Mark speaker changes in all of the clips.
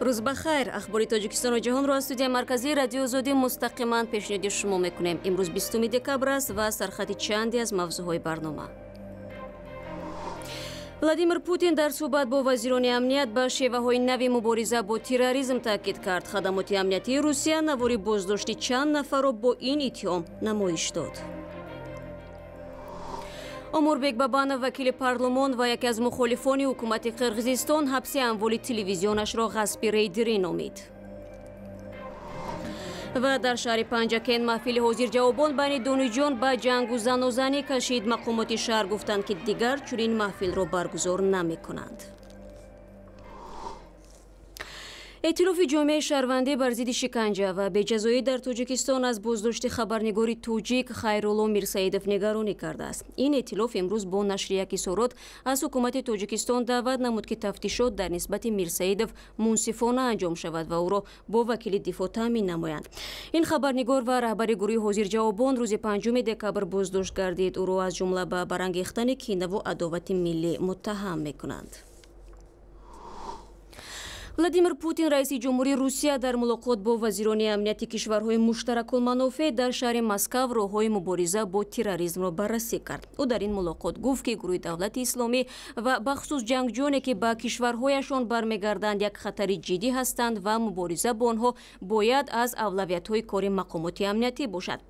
Speaker 1: Рӯз ба хайр. Ахбори Тоҷикистону ҷаҳонро аз студияи марказии Радиои Озодӣ мустақиман пешниҳоди шумо мекунем. Имрӯз 20 декабр аст ва сархати чанде аз мавзӯъҳои барнома. Владимир Путин дар суҳбат бо вазирони амният ба шеваҳои нави мубориза бо терроризм таъкид кард. Хадамоти амниятии Русия навори боздошти чанд нафарро бо ин иттиҳом намоиш дод. Омурбек Бабанов, вакили парлумон ва яке аз мухолифони ҳукумати Қирғизистон, ҳабси амволи телевизионашро ғасби рейдерӣ номид. Ва дар шаҳри Панҷакент маҳфили ҳозирҷавобон байни донишҷӯён ба ҷангу занозанӣ кашид. Мақомоти шаҳр гуфтанд, ки дигар чунин маҳфилро баргузор намекунанд. Эътилофи ҷомеаи шаҳрвандӣ бар зидди шиканҷа ва беҷазоӣ дар Тоҷикистон аз боздошти хабарнигори тоҷик Хайрулло Мирсаидов нигаронӣ кардааст. Ин эътилоф имрӯз бо нашри як изҳорот аз ҳукумати Тоҷикистон даъват намуд, ки тафтишот дар нисбати Мирсаидов мунсифона анҷом шавад ва ӯро бо вакили дифоъ таъмин намоянд. Ин хабарнигор ва раҳбари гурӯҳи ҳозирҷавобон рӯзи 5 декабр боздошт гардид. Ӯро аз ҷумла ба барангехтани кинаву адовати миллӣ муттаҳам мекунанд. Владимир Путин, раиси ҷумҳурии Русия, дар мулоқот бо вазирони амнияти кишварҳои муштаракулманофеъ дар шаҳри Москав роҳҳои мубориза бо терроризмро баррасӣ кард. Ӯ дар ин мулоқот гуфт, ки гурӯҳи давлати исломӣ ва бахусус ҷангҷӯёне, ки ба кишварҳояшон бармегарданд, як хатари ҷиддӣ ҳастанд ва мубориза бо онҳо бояд аз авлавиятҳои кори мақомоти амниятӣ бошад.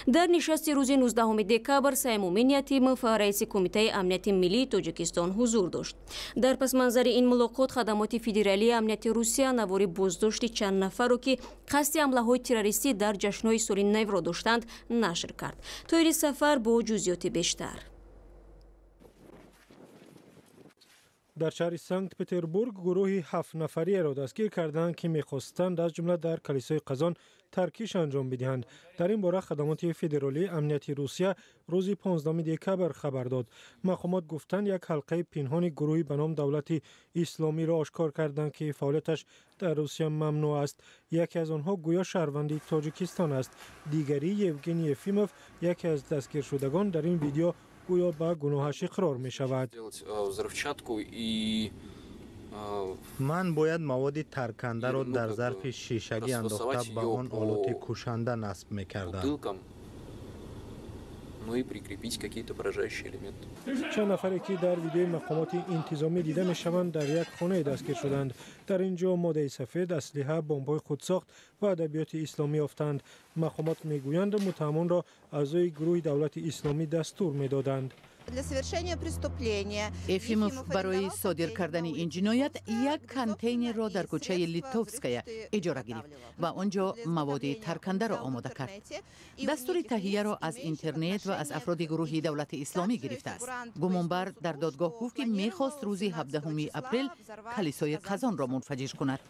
Speaker 1: Дар нишасти рӯзи 19 декабр Саймумин Ятимов, раиси Кумитаи амнияти миллии Тоҷикистон, ҳузур дошт. Дар пасманзари ин мулоқот хадамоти федералии амнияти Русия навори боздошти чанд нафарро, ки қасди ҳамлаҳои террористӣ дар ҷашнҳои соли навро доштанд, нашр кард. Тоири Сафар бо ҷузъиёти бештар.
Speaker 2: Дар шаҳри Санкт-Петербург гурӯҳи 7 нафариеро дастгир карданд, ки мехостанд аз ҷумла дар калисои Қазон таркиш анҷом бидиҳанд. Дар ин бора хадамоти федералии амнияти Русия рӯзи 15 декабр хабар дод. Мақомот гуфтанд, як ҳалқаи пинҳони гурӯҳи ба ном Давлати Исломиро ошкор карданд, ки фаъолияташ дар Русия мамнӯъ аст. Яке аз онҳо гӯё шаҳрванди Тоҷикистон аст. Дигарӣ Евгений Ефимов, яке аз дастгиршудагон, дар ин видео гӯё ба гуноҳаш иқрор мешавад.
Speaker 3: Ман бояд маводи таркандаро дар зарфи шишагӣ андохта, ба он олоти кушанда насб мекардам.
Speaker 4: Ну и прикрепить какие-то поражающие элементы.
Speaker 2: Чанд нафаре, ки дар видеои мақомоти интизомӣ дида мешаванд, дар як хонае дастгир шуданд. Дар ин ҷо моддаи сафед, аслиҳа, бомбҳои худсохт ва адабиёти исломӣ ёфтанд. Мақомот мегӯянд, муттаҳамонро аъзои гурӯҳи Давлати Исломӣ дастур медоданд.
Speaker 5: Для совершения преступления.
Speaker 6: Ефимов барои содир кардани ин ҷиноят як контейнерро дар кӯчаи Литовская иҷора гирифт ва он ҷо маводи таркандаро омода кард. Дастури таҳияро аз интернет ва аз афроди гурӯҳи Давлати Исломӣ гирифтааст. Гумонбар дар додгоҳ гуфт, ки мехост рӯзи 17 апрел калисои Қазонро мунфаҷир кунад.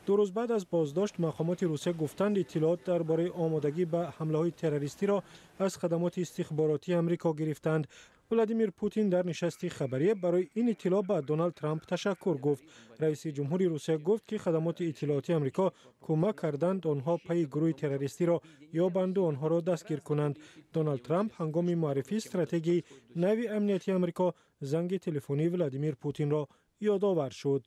Speaker 2: 2 рӯз баъд аз боздошт мақомоти Русия гуфтанд, иттилоот дар бораи омодагӣ ба ҳамлаҳои террористиро аз хадамоти истихборотии Амрико гирифтанд. Владимир Путин дар нишасти хабарие барои ин иттилоъ ба Доналд Трамп ташаккур гуфт. Раиси ҷумҳури Русия гуфт, ки хадамоти иттилоотии Амрико кӯмак карданд онҳо пайи гурӯҳи террористиро ёбанду онҳоро дастгир кунанд. Доналд Трамп ҳангоми муаррифии стратегияи нави амнияти Амрико занги телефонии Владимир Путинро ёдовар шуд.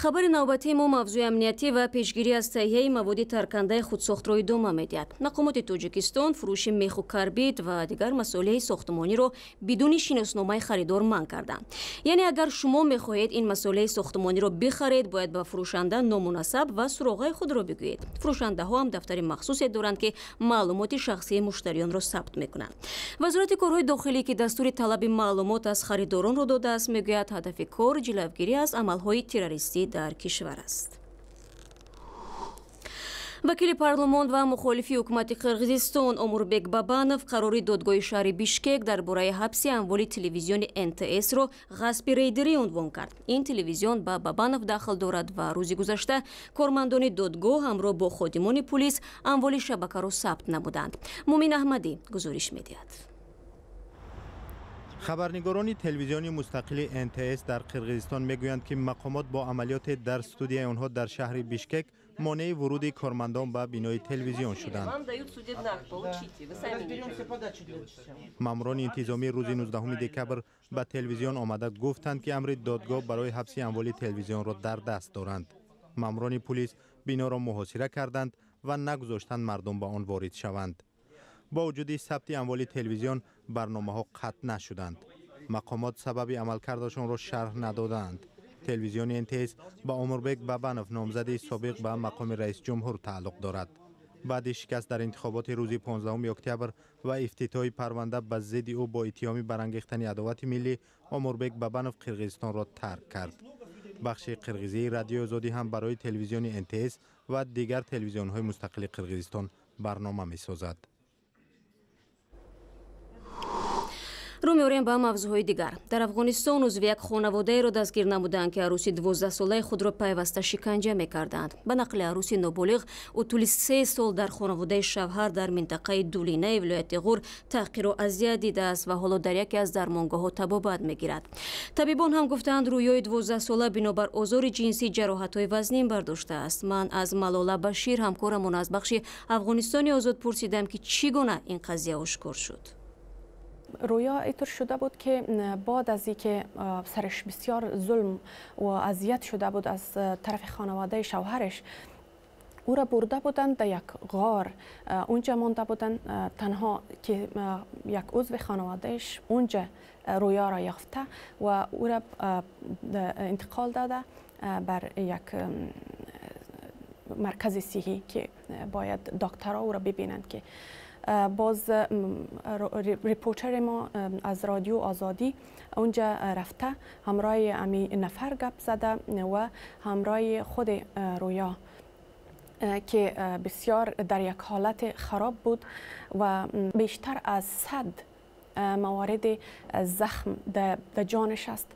Speaker 1: Хабари навбатии мо мавзӯи амниятӣ ва пешгирӣ аз таҳияи маводи таркандаи худсохтро идома медиҳад. Мақомоти Тоҷикистон фурӯши меху карбид ва дигар масолеҳи сохтмониро бидуни шиносномаи харидор манъ карданд. Яъне агар шумо мехоҳед ин масолеҳи сохтмониро бихаред, бояд ба фурӯшанда ному насаб ва суроғаи худро бигӯед. Фурӯшандаҳо ҳам дафтари махсусе доранд, ки маълумоти шахсии муштариёнро сабт мекунанд. Вазорати корҳои дохилӣ, ки дастури талаби маълумот аз харидоронро додааст, мегӯяд, ҳадафи кор ҷилавгирӣ аз амалҳои террористӣ дар кишвар аст. Вакили парлумон ва мухолифи ҳукумати Қирғизистон Омурбек Бабанов қарори додгоҳи шаҳри Бишкек дар бораи ҳабси амволи телевизиони НТСро ғасби рейдерӣ унвон кард. Ин телевизион ба Бабанов дахл дорад ва рӯзи гузашта кормандони додгоҳ ҳамроҳ бо ходимони пулис амволи шабакаро сабт намуданд. Мумин Аҳмадӣ гузориш медиҳад.
Speaker 3: Хабарнигорони телевизиони мустақили НТС дар Қирғизистон мегӯянд, ки мақомот бо амалиёте дар студияи онҳо дар шаҳри Бишкек монеи вуруди кормандон ба бинои телевизион шуданд. Маъмурони интизомӣ рӯзи 19 декабр ба телевизион омада гуфтанд, ки амри додгоҳ барои ҳабси амволи телевизионро дар даст доранд. Маъмурони пулис биноро муҳосира карданд ва нагузоштанд мардум ба он ворид шаванд. Бо вуҷуди сабти амволи телевизион барномаҳо қатъ нашуданд. Мақомот сабаби амалкардашонро шарҳ надодаанд. Телевизиони НТС ба Омурбек Бабанов, номзади собиқ ба мақоми раисҷумҳур, тааллуқ дорад. Баъди шикаст дар интихоботи рӯзи 15 октябр ва ифтитоҳи парванда ба зидди ӯ бо иттиҳоми барангехтани адовати миллӣ, Омурбек Бабанов Қирғизистонро тарк кард. Бахши қирғизии Радиои Озодӣ ҳам барои телевизиони НТС ва дигар телевизионҳои мустақили Қирғизистон барнома месозад.
Speaker 1: Рӯ меорем ба мавзӯъҳои дигар. Дар Афғонистон узви як хонаводаеро дастгир намуданд, ки арӯси 12-солаи худро пайваста шиканҷа мекарданд. Ба нақли арӯси ноболиғ, ӯ тӯли 3 сол дар хонаводаи шавҳар дар минтақаи Дулинаи вилояти Ғур таҳқиру азият дидааст ва ҳоло дар яке аз дармонгоҳҳо табобат мегирад. Табибон ҳам гуфтаанд, рӯёи 12-сола бинобар озори ҷинсӣ ҷароҳатҳои вазнин бардоштааст. Ман аз Малола Башир, ҳамкорамон аз бахши Афғонистони озод, пурсидам, ки чӣ гуна ин қазия ошкор шуд.
Speaker 7: رویا اینطور شده بود که بعد از اینکه سرش بسیار ظلم و اذیت شده بود از طرف خانواده شوهرش، او را برده بودند در یک غار، اونجا مانده بودند تنها که یک عضو خانوادهش اونجا رویا را یافته و او را انتقال داده بر یک مرکز صحی که باید دکترها او را ببینند. که باز ریپورتر ما از رادیو آزادی اونجا رفته، همراه امی نفر گپ زده و همراه خود رویا که بسیار در یک حالت خراب بود و بیشتر از 100 موارد زخم در جانش است.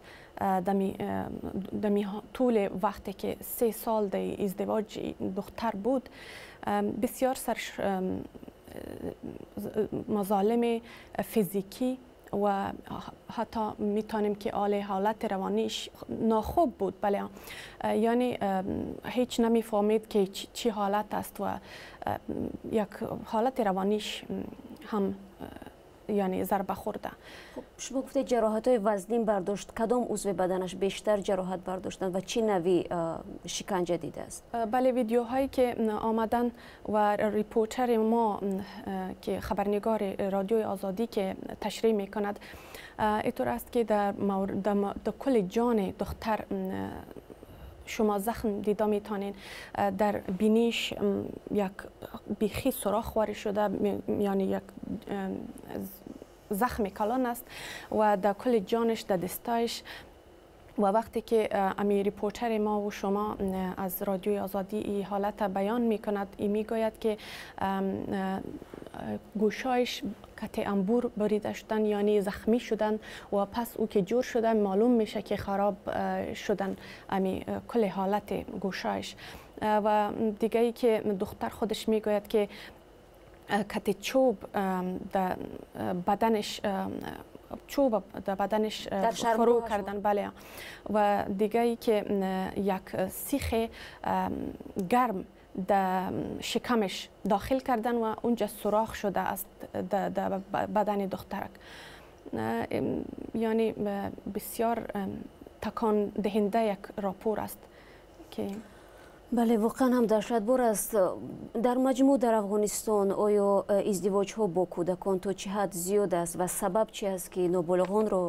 Speaker 7: دمی طول وقتی که 3 سال در ازدواج دختر بود، بسیار سرش مظالم فیزیکی و حتی میتونیم که آله حالت روانیش ناخوب بود. بله، یعنی هیچ نمیفهمید که چی حالت است و یک حالت روانیش هم یعنی ضربه خورده.
Speaker 1: خب شما گفته جراحت های وزنین برداشت، کدام عضو بدنش بیشتر جراحت برداشتن و چه نوعی شکنجه دیده است؟
Speaker 7: بله، ویدیوهایی که آمدن و ریپورتر ما که خبرنگار رادیوی آزادی که تشریح میکند، اینطور است که در کل جان دختر شما زخم دیده میتونین. در بینیش یک بیخی سوراخ وارد شده، یعنی یک زخم کلان است و در کل جانش، در دستایش. و وقتی که امی ریپورتر ما و شما از رادیوی آزادی این حالت بیان میکند، ای میگوید که گوشایش کت انبور بریده شدن، یعنی زخمی شدن و پس او که جور شدن معلوم میشه که خراب شدن امی کل حالت گوشایش. و دیگه ای که دختر خودش میگوید که کت چوب در بدنش، چوب در بدنش فرو کردن. بله، و دیگه ای که یک سیخ گرم در شکمش داخل کردن و اونجا سوراخ شده است در بدن دخترک. یعنی بسیار تکان دهنده یک راپور است که
Speaker 1: бале, воқеан ҳам даҳшатбор аст. Дар маҷмӯъ дар Афғонистон оё издивоҷҳо бо кӯдакон то чӣ ҳад зиёд аст ва сабаб чи аст, ки ноболиғонро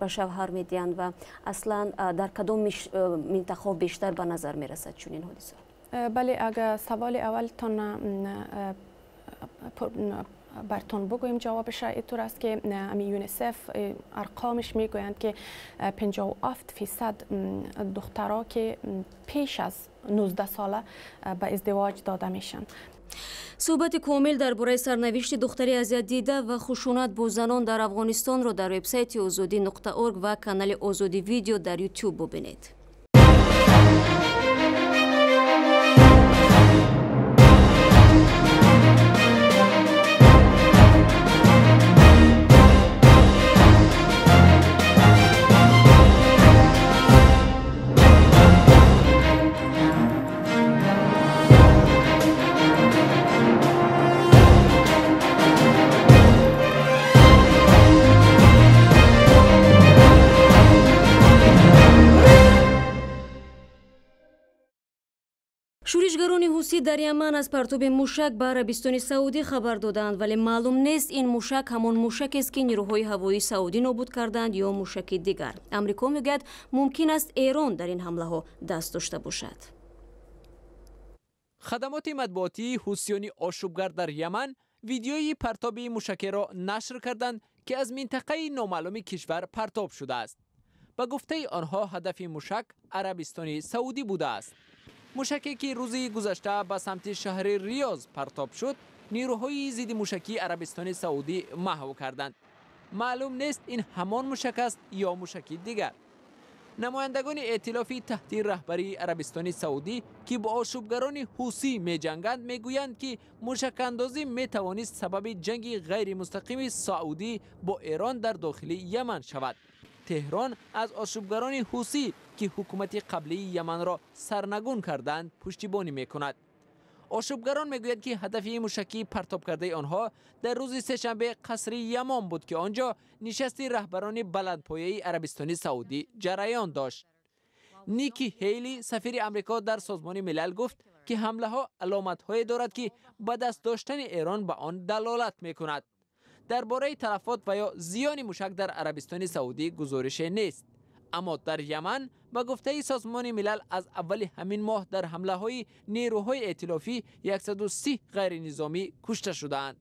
Speaker 1: ба шавҳар медиҳанд ва аслан дар кадом минтақаҳо бештар ба назар мерасад чунин ҳодиса?
Speaker 7: бале, агар саволи аввалтон бартон بگویم، جوابش اینطور است که امی یونیسف ارقامش میگویند که 57% دخترها که پیش از 19 ساله به ازدواج داده میشن.
Speaker 1: Суҳбати комил дар бораи сарнавишти духтари азиятдида ва хушунат бо занон дар Афғонистонро дар вебсайти Озодӣ.орг ва канали Озодӣ Видео дар Ютуб бубинед. Ҳусӣ дар Яман аз партоби мушак ба Арабистони Саудӣ хабар доданд, вале маълум нест, ин мушак ҳамон мушакест, ки нирӯҳои ҳавоии Саудӣ нобуд карданд ё мушаки дигар. Амрико мегӯяд, мумкин аст Эрон дар ин ҳамлаҳо даст дошта бошад.
Speaker 8: Хадамоти матбуотии ҳусиёни ошӯбгар дар Яман видеои партоби мушакеро нашр карданд, ки аз минтақаи номаълуми кишвар партоб шудааст. Ба гуфтаи онҳо, ҳадафи мушак Арабистони Саудӣ будааст. Мушаке, ки рӯзи гузашта ба самти шаҳри Риёз партоб шуд, нирӯҳои зиддимушакии Арабистони Саудӣ маҳв карданд. Маълум нест, ин ҳамон мушак аст ё мушаки дигар. Намояндагони эътилофи таҳти раҳбарии Арабистони Саудӣ, ки бо ошӯбгарони ҳусӣ меҷанганд, мегӯянд, ки мушакандозӣ метавонист сабаби ҷанги ғайримустақими Саудӣ бо Эрон дар дохили Яман шавад. Теҳрон аз ошӯбгарони ҳусӣ, ки ҳукумати қаблии Яманро сарнагун карданд, пуштибонӣ мекунад. Ошӯбгарон мегӯянд, ки ҳадафи мушакии партобкардаи онҳо дар рӯзи сешанбе қасри Ямон буд, ки он ҷо нишасти раҳбарони баландпояи Арабистони Саудӣ ҷараён дошт. Ники Ҳейли, сафири Амрико дар Созмони Милал, гуфт, ки ҳамлаҳо аломатҳое дорад, ки ба даст доштани Эрон ба он далолат мекунад. Дар бораи талафот ва ё зиёни мушак дар Арабистони Саудӣ гузорише нест. Аммо дар Яман, ба гуфтаи Созмони Милал, аз аввали ҳамин моҳ дар ҳамлаҳои нерӯҳои эътилофӣ 130 ғайринизомӣ кушта шудаанд.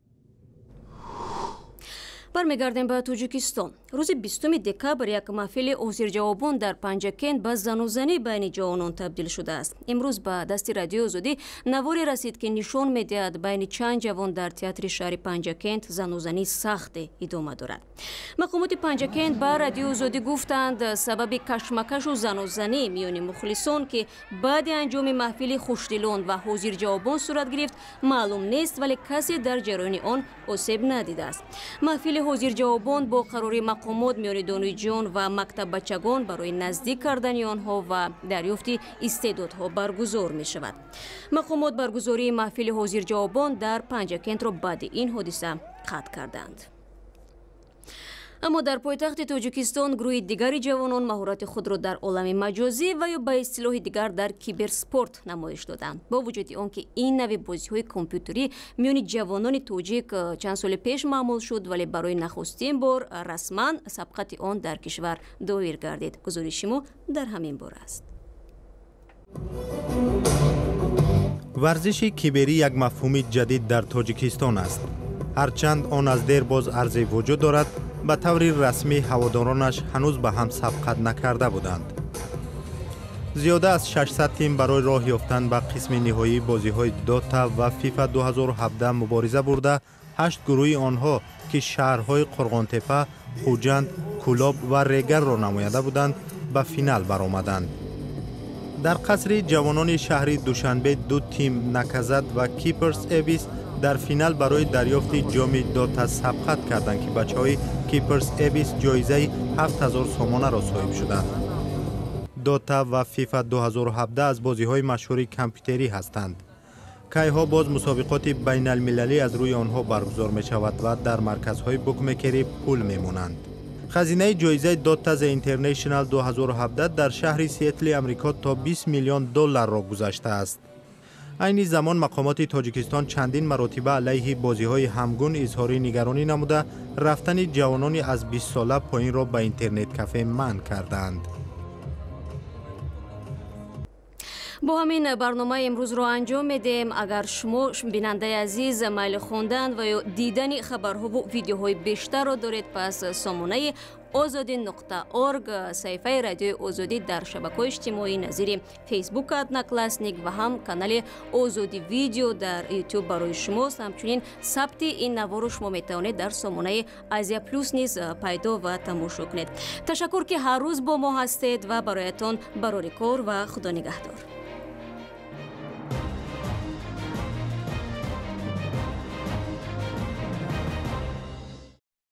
Speaker 1: Бармегардем ба Тоҷикистон. Рӯзи 20 декабр як маҳфили ҳозирҷавобон дар Панҷакент ба занузанӣ байни ҷавонон табдил шудааст. Имрӯз ба дасти Радиои Озодӣ наворе расид, ки нишон медиҳад, байни чанд ҷавон дар театри шаҳри Панҷакент занузанӣ сахте идома дорад. Мақомоти Панҷакент ба Радиои Озодӣ гуфтанд, сабаби кашмакашу занузанӣ миёни мухлисон, ки баъди анҷоми маҳфили хушдилон ва ҳозирҷавобон сурат гирифт, маълум нест, вале касе дар ҷараёни он осеб надидааст. Маҳфили ҳозирҷавобон бо қарори мақомот миёни донишҷӯён ва мактаббачагон барои наздик кардани онҳо ва дарёфти истеъдодҳо баргузор мешавад. Мақомот баргузории маҳфили ҳозирҷавобон дар Панҷакентро баъди ин ҳодиса қатъ карданд. Аммо дар пойтахти Тоҷикистон гурӯҳи дигари ҷавонон маҳорати худро дар олами маҷозӣ ва ё ба истилоҳи дигар дар киберспорт намоиш доданд. Бо вуҷуди он ки ин нави бозиҳои компютерӣ миёни ҷавонони тоҷик чанд соли пеш маъмул шуд, вале барои нахустин бор расман сабқати он дар кишвар доир гардид. Гузориши мо дар ҳамин бора аст.
Speaker 3: Варзиши киберӣ як мафҳуми ҷадид дар Тоҷикистон аст. Ҳарчанд он аз дер боз арзе вуҷуд дорад, ба таври расмӣ ҳаводоронаш ҳанӯз ба ҳам сабқат накарда буданд. Зиёда аз 600 тим барои роҳ ёфтан ба қисми ниҳоии бозиҳои Дота ва Фифа 2017 мубориза бурда, ҳашт гурӯҳи онҳо, ки шаҳрҳои Қурғонтепа, Хуҷанд, Кӯлоб ва Регарро намоянда буданд, ба финал баромаданд. Дар қасри ҷавонони шаҳри Душанбе ду тим, Наказат ва Киперс Эбис, дар финал барои дарёфти ҷоми Дота сабқат карданд, ки бачаҳои Киперс Эбис ҷоизаи 7000 сомонаро соҳиб шуданд. Дота ва Фифа 2017 аз бозиҳои машҳури компютерӣ ҳастанд. Кайҳо боз мусобиқоти байналмилалӣ аз рӯи онҳо баргузор мешавад ва дар марказҳои букмекерӣ пул мемонанд. Хазинаи ҷоизаи Dota The International 2017 дар шаҳри Сиэтли Амрико то 20 миллион долларро гузаштааст. Айни замон мақомоти Тоҷикистон чандин маротиба алайҳи бозиҳои ҳамгун изҳори нигаронӣ намуда, рафтани ҷавонони аз 20 сола поинро ба интернет-кафе манъ кардаанд.
Speaker 1: Бо ҳамин барномаи имрӯзро анҷом медиҳем. Агар шумо, бинандаи азиз, майли хондан ва ё дидани хабарҳову видеоҳои бештарро доред, пас сомонаи ozodi.org, саҳифаи Радиои Озодӣ дар шабакаҳои иҷтимоӣ назири Фейсбук, Одноклассник ва ҳам канали Озодӣ Видео дар Ютуб барои шумост. Ҳамчунин сабти ин наворро шумо метавонед дар сомонаи Азия Плюс низ пайдо ва тамошо кунед. Ташаккур, ки ҳар рӯз бо мо ҳастед, ва бароятон барори кор ва Худо нигаҳдор.